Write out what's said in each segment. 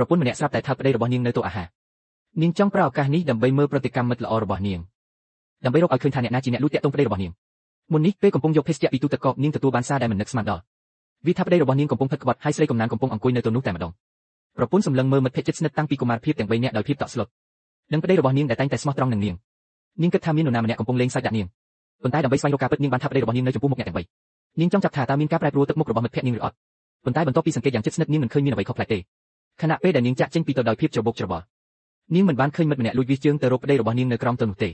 ប្រពន្ធម្នាក់ស្រាប់តែថាប្តីរបស់នាងនៅតុអាហារនាងចង់ប្រើឱកាសនេះដើម្បីមើលប្រតិកម្មមិត្តល្អរបស់នាងដើម្បីរកឲ្យឃើញថាអ្នកណាជាអ្នកលួចទាក់ទងប្តីរបស់នាងមុននេះពេលកំពុងយកភេសជ្ជៈពីទូទឹកកកនាងទទួលបានសារដែលមិននឹកស្មានដល់វាថាប្តីរបស់នាងកំពុងផឹកក្បត់ហើយស្រីកំណានកំពុងអង្គុយនៅតុនោះតែម្ដងប្រពន្ធសម្លឹងមើលមិត្តភក្តិជិតស្និទ្ធតាំងពីកុមារភាពទាំង3នាក់ដោយភាពតក់ស្លុតនិងប្តីរបស់នាងដែលតែងតែស្មោះត្រង់នឹងនាងនាងគិតថាមាននរណាម្នាក់កំពុងលេងសើចដាក់នាងប៉ុន្តែដើម្បីស្វែងរកការពិតនាងបានថាប្តីរបស់នាងនៅចំពោះមុខអ្នកទាំង3នាងចង់ចាប់ថាតើមានការប្រែប្រួលទឹកមុខរបស់មិត្តភក្តិនាងឬអត់ប៉ុន្តែបន្ទាប់ពីសង្កេតយ៉ាងជិតស្និទ្ធនាងមិនឃើញមានអ្វីខុសប្លែកទេខណៈពេលដែលនាងចាក់ចេញពីទៅដោយភាពច្របូកច្របល់នាងមិនបានឃើញមិត្តម្នាក់លួចវាយជើងទៅរកប្តីរបស់នាងនៅក្រោមទៅនោះទេ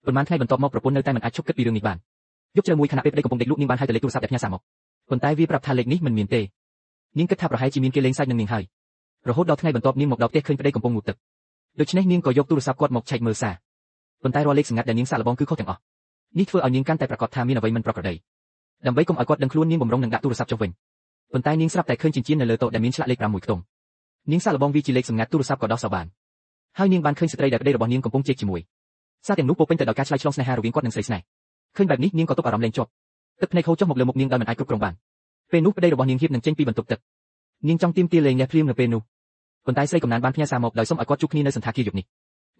ប៉ុន្មានថ្ងៃបន្ទាប់មកប្រពន្ធនៅតែមិនអាចឈប់គិតពីរឿងនេះបានយប់ជ្រៅមួយខណៈពេលប្តីកំពុងដេកលក់នាងបានហៅទៅលេខទូរស័ព្ទដែលផ្ញើសារមកប៉ុន្តែវាប្រាប់ថាលេខនេះមិនមានទេនាងគិតថាប្រហែលជាមានគេលេងសើចនឹងនាងហើយរហូតដល់ថ្ងៃបន្ទាប់នាងមកដល់ផ្ទះឃើញប្តីកំពុងងូតទឹកដូច្នេះនាងក៏យកទូរស័ព្ទគាត់មកឆែកមើលសារប៉ុន្តែរាល់លេខសម្ងាត់ដែលនាងសាកល្បងគឺខុសទាំងអស់នេះធ្វើឲ្យនាងកាន់តែប្រាកដថាមានអ្វីមិនប្រក្រតីដើម្បីកុំឲ្យគាត់ដឹងខ្លួននាងបំរុងនឹងដាក់ទូរស័ព្ទចុះវិញប៉ុន្តែនាងស្រាប់តែឃើញចិញ្ចៀននៅលើតុដែលមានឆ្លាក់លេខ5មួយខ្ទង់នាងសាកល្បងវាជាលេខសម្ងាត់ទូរស័ព្ទក៏ដោះសោបានហើយនាងបានឃើញស្ត្រីដែលប្តីរបស់នាងកំពុងជែកជាមួយសារទាំងនោះពោពេញទៅដោយការឆ្លើយឆ្លងស្នេហារវាងគាត់និងស្រីស្នេហ៍ឃើញបែបនេះនាងក៏ទប់អារម្មណ៍លែងជាប់ទឹកភ្នែកហូរចុះមកលើមុខនាងដោយមិនអាចគ្រប់គ្រងបានពេលនោះប្តីរបស់នាងហៀបនឹងចេញពីបន្ទប់ទឹកនាងចង់ទាមទារលែងលះភ្លាមនៅពេលនោះប៉ុន្តែស្រីកំណានបានផ្ញើសារមកដោយសុំឲ្យគាត់ជួបគ្នានៅសណ្ឋាគារយប់នេះ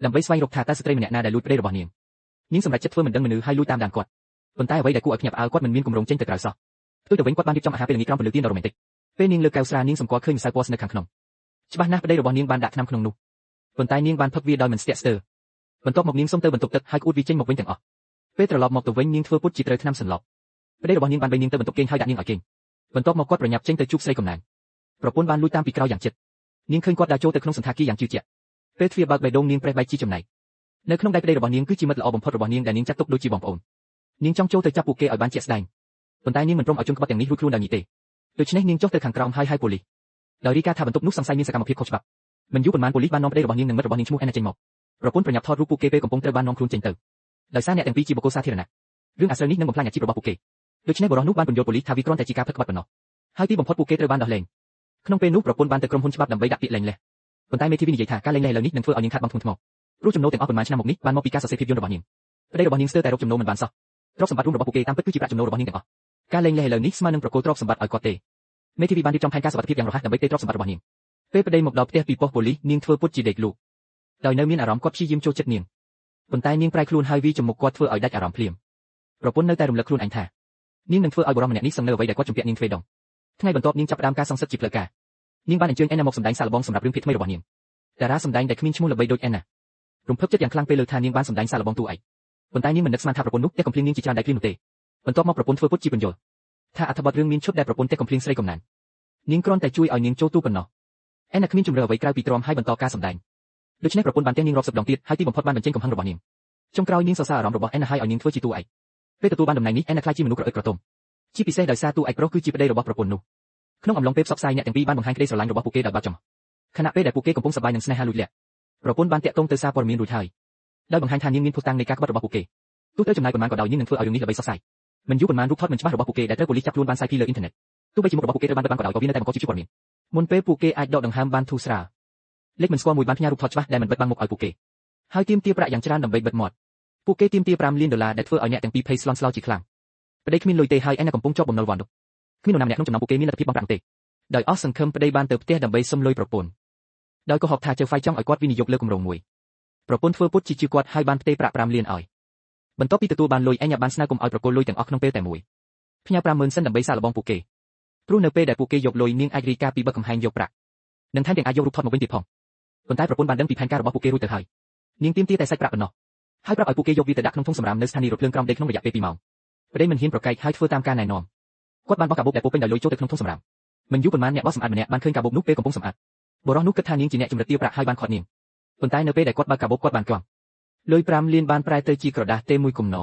ដើម្បីស្វែងរកថាតើស្ត្រីម្នាក់ណាដែលលួចប្តីរបស់នាងនាងសម្រេចចិត្តធ្វើមិនដឹងមនុស្សហើយលួចតាមដានគាត់ប៉ុន្តែអ្វីដែលគួរឲ្យភ្ញាក់ផ្អើលគាត់មិនមានគម្រោងចេញទៅក្រៅសោះផ្ទុយទៅវិញគាត់បានរៀបចំអាហារពេលល្ងាចក្រោមពន្លឺទៀនដ៏រ៉ូមែនទិកពេលនាងលើកកែវស្រានាងសម្គាល់ឃើញម្សៅពណ៌ស្និទ្ធខាងក្នុងច្បាស់ណាស់ប្តីរបស់នាងបានដាក់ថ្នាំក្នុងនោះប៉ុន្តែនាងបានផឹកវាដោយមិនស្ទាក់ស្ទើរបន្ទាប់មកនាងសុំទៅបន្ទប់ទឹកហើយក្អួតវាចេញមកវិញទាំងអស់ពេលត្រឡប់មកទៅវិញនាងធ្វើពុតជាត្រូវថ្នាំសន្លប់ប្តីរបស់នាងបានបីនាងទៅបន្ទប់គេងហើយដាក់នាងឲ្យគេងបន្ទាប់មកគាត់ប្រញាប់ចេញទៅជួបស្រីកំណានប្រពន្ធបានលួចតាមពីក្រោយយ៉ាងជិតនាងឃើញគាត់ដើរចូលទៅក្នុងសណ្ឋាគារយ៉ាងជឿជាក់ពេលទ្វារបើកបេះដូងនាងប្រេះបែកជាចំណែកនៅក្នុងដៃប្តីរបស់នាងគឺជាមិត្តល្អបំផុតរបស់នាងដែលនាងចាត់ទុកដូចជាបងប្អូននាងចង់ចូលទៅចាប់ពួកគេឲ្យបានជាក់ស្ដែងប៉ុន្តែនាងមិនព្រមឲ្យជនក្បត់ទាំងនេះរួចខ្លួនដោយងាយទេដូច្នេះនាងចុះទៅខាងក្រោមហើយហៅប៉ូលីសដោយរាយការណ៍ថាបន្ទប់នោះសង្ស័យមានសកម្មភាពខុសច្បាប់មិនយូរប៉ុន្មានប៉ូលីសបាននាំប្តីរបស់នាងនិងមិត្តរបស់នាងឈ្មោះអេណាចេញមកប្រពន្ធប្រញាប់ថតរូបពួកគេពេលកំពុងត្រូវបាននាំខ្លួនចេញទៅដោយសារអ្នកទាំងពីរជាបុគ្គលសាធារណៈរឿងអាស្រូវនេះនឹងបំផ្លាញអាជីពរបស់ពួកគេដូច្នេះបុរសនោះបានពន្យល់ប៉ូលីសថាវាគ្រាន់តែជាការផឹកក្បត់ប៉ុណ្ណោះហើយទីបំផុតពួកគេត្រូវបានដោះលែងក្នុងពេលនោះប្រពន្ធបានទៅក្រុមហ៊ុនច្បាប់ដើម្បីដាក់ពាក្យលែងលះប៉ុន្តែមេធាវីនិយាយថាការលែងលះឥឡូវនេះនឹងធ្វើឲ្យនាងខាតបង់ធ្ងន់ធ្ងរព្រោះចំណូលទាំងអស់ប៉ុន្មានឆ្នាំមកនេះបានមកពីការសរសេរភាពយន្តរបស់នាងប្តីរបស់នាងស្ទើរតែរកចំណូលមិនបានសោះទ្រព្យសម្បត្តិរួមរបស់ពួកគេតាមពិតគឺជាប្រាក់ចំណូលរបស់នាងទាំងអស់ការលែងលះឥឡូវនេះស្មើនឹងប្រគល់ទ្រព្យសម្បត្តិឲ្យគាត់ទេមេធាវីបានរៀបចំផែនការសុវត្ថិភាពយ៉ាងរហ័សដើម្បីទេទ្រព្យសម្បត្តិរបស់នាងពេលប្តីមកដល់ផ្ទះពីប៉ុស្តិ៍ប៉ូលីសនាងធ្វើពុតជាដេកលក់ដោយនៅមានអារម្មណ៍គាត់ព្យាយាមចូលចិត្តនាងប៉ុន្តែនាងប្រែខ្លួនហើយវីចំមុខគាត់ធ្វើឲ្យដាច់អារម្មណ៍ភ្លាមប្រពន្ធនៅតែរំលឹកខ្លួនឯងថានាងនឹងធ្វើឲ្យបុរសម្នាក់នេះសឹងនៅអ្វីដែលគាត់ជំពាក់នាងទ្វេដងថ្ងៃបន្ទាប់នាងចាប់ផ្ដើមការសងសឹកជាផ្លូវការនាងបានអញ្ជើញអេណាមកសម្ដែងសាកល្បងសម្រាប់រឿងភាគថ្មីរបស់នាងតារាសម្ដែងដែលគ្មានឈ្មោះល្បីដូចអេណារំភើបចិត្តយ៉ាងខ្លាំងពេលលើថានាងបានសម្ដែងសាកល្បងតួឯកប៉ុន្តែនាងមិននឹកស្មានថាប្រពន្ធនោះទះកំភ្លៀងនាងជាច្រើនដៃភ្លាមនោះទេបន្ទាប់មកប្រពន្ធធ្វើពុតជាពន្យល់ថាអត្ថបទរឿងមានឈុតដែលប្រពន្ធទះកំភ្លៀងស្រីកំណាននាងគ្រាន់តែជួយឲ្យនាងចូលទូប៉ុណ្ណោះអេណាគ្មានជំរឿអ្វីក្រៅពីទ្រាំហើយបន្តការសម្ដែងដូច្នេះប្រពន្ធបានទះនាងរាប់សិបដងទៀតហើយទីបំផុតបានបញ្ចេញកំហឹងរបស់នាងចុងក្រោយនាងសរសើរអារម្មណ៍របស់អេណាហើយឲ្យនាងធ្វើជាតួឯកពេលទទួលបានតំណែងនេះអេណាក្លាយជាមនុស្សក្រអឺតក្រទុំជាពិសេសដោយសារតួឯកប្រុសគឺជាប្តីរបស់ប្រពន្ធនោះក្នុងអំឡុងពេលផ្សព្វផ្សាយអ្នកទាំងពីរបានបង្ហាញក្តីស្រឡាញ់របស់ពួកគេដោយបាត់ចំខណៈពេលដែលពួកគេកំពុងសប្បាយនឹងស្នេហាលួចលាក់ប្រពន្ធបានតាក់ទងទៅសារព័ត៌មានរួចហើយដោយបង្ហាញថានាងមានភស្តុតាងនៃការក្បត់របស់ពួកគេទោះត្រូវចំណាយប៉ុន្មានក៏ដោយនាងនឹងធ្វើឲ្យរឿងនេះល្បីសោះសាយមិនយូរប៉ុន្មានរូបថតមិនច្បាស់របស់ពួកគេដែលត្រូវប៉ូលីសចាប់ខ្លួនបានផ្សាយពីលើអ៊ីនធឺណិតទោះបីជាមុខរបស់ពួកគេត្រូវបានបិទបាំងក៏ដោយក៏វានៅតែបង្កជាព័ត៌មានមុនពេលពួកគេអាចដកដង្ហើមបានធូរស្រាលលេខមិនស្គាល់មួយបានផ្ញើរូបថតច្បាស់ដែលមិនបិទបាំងមុខឲ្យពួកគេហើយទាមទារប្រាក់យ៉ាងច្រើនដើម្បីបិទមាត់ពួកគេទាមទារ5លានដុល្លារដែលធ្វើឲ្យអ្នកទាំងពីរភ័យស្លន់ស្លោជាខ្លាំងប្តីគ្មានលុយទេហើយឯណាកំពុងជាប់បំណុលវ៉ាន់នោះគ្មាននរណាម្នាក់ក្នុងចំណោមពួកគេមានលទ្ធភាពបង់ប្រាក់ទេដោយអស់សង្ឃឹមប្តីបានទៅផ្ទះដើម្បីសុំលុយប្រពន្ធដោយកុហកថាជើហ្វៃចង់ឲ្យគាត់វិនិយោគលើគម្រោងមួយប្រពន្ធធ្វើពុតជាជឿគាត់ហើយបានផ្ទេរប្រាក់5លានឲ្យបន្ទាប់ពីទទួលបានលុយអញបានស្នើកុំឲ្យប្រគល់លុយទាំងអស់ក្នុងពេលតែមួយផ្ញើ50000សិនដើម្បីសាកល្បងពួកគេព្រោះនៅពេលដែលពួកគេយកលុយនាងអាចរាយការណ៍ពីបឹកកំហែងយកប្រាក់និងថែមទាំងអាចយករូបថតមកវិញទៀតផងប៉ុន្តែប្រពន្ធបានដឹងពីផែនការរបស់ពួកគេរួចទៅហើយនាងទាមទារតែសាច់ប្រាក់ប៉ុណ្ណោះហើយប្រាប់ឲ្យពួកគេយកវាទៅដាក់ក្នុងធុងសំរាមនៅស្ថានីយ៍រថភ្លើងក្រោមដីក្នុងរយៈពេល2ម៉ោងប្តីមិនហ៊ានប្រកែកហើយធ្វើតាមការណែនាំគាត់បានបោះកាបូបដែលពោពេញដោយលុយចូលទៅក្នុងធុងសំរាមមិនយូរប៉ុន្មានអ្នកបោះសម្អាតម្នាក់បានឃើញកាបូបនោះពេលកំពុងសម្អាតបុរសនោះគិតថានាងជាអ្នកជំរិតទារប្រាក់ហើយបានខាត់នាងប៉ុន្តែនៅពេលដែលគាត់បើកកាបូបគាត់បានគាំលុយ5លានបានប្រែទៅជាក្រដាសទេមួយគំនរ។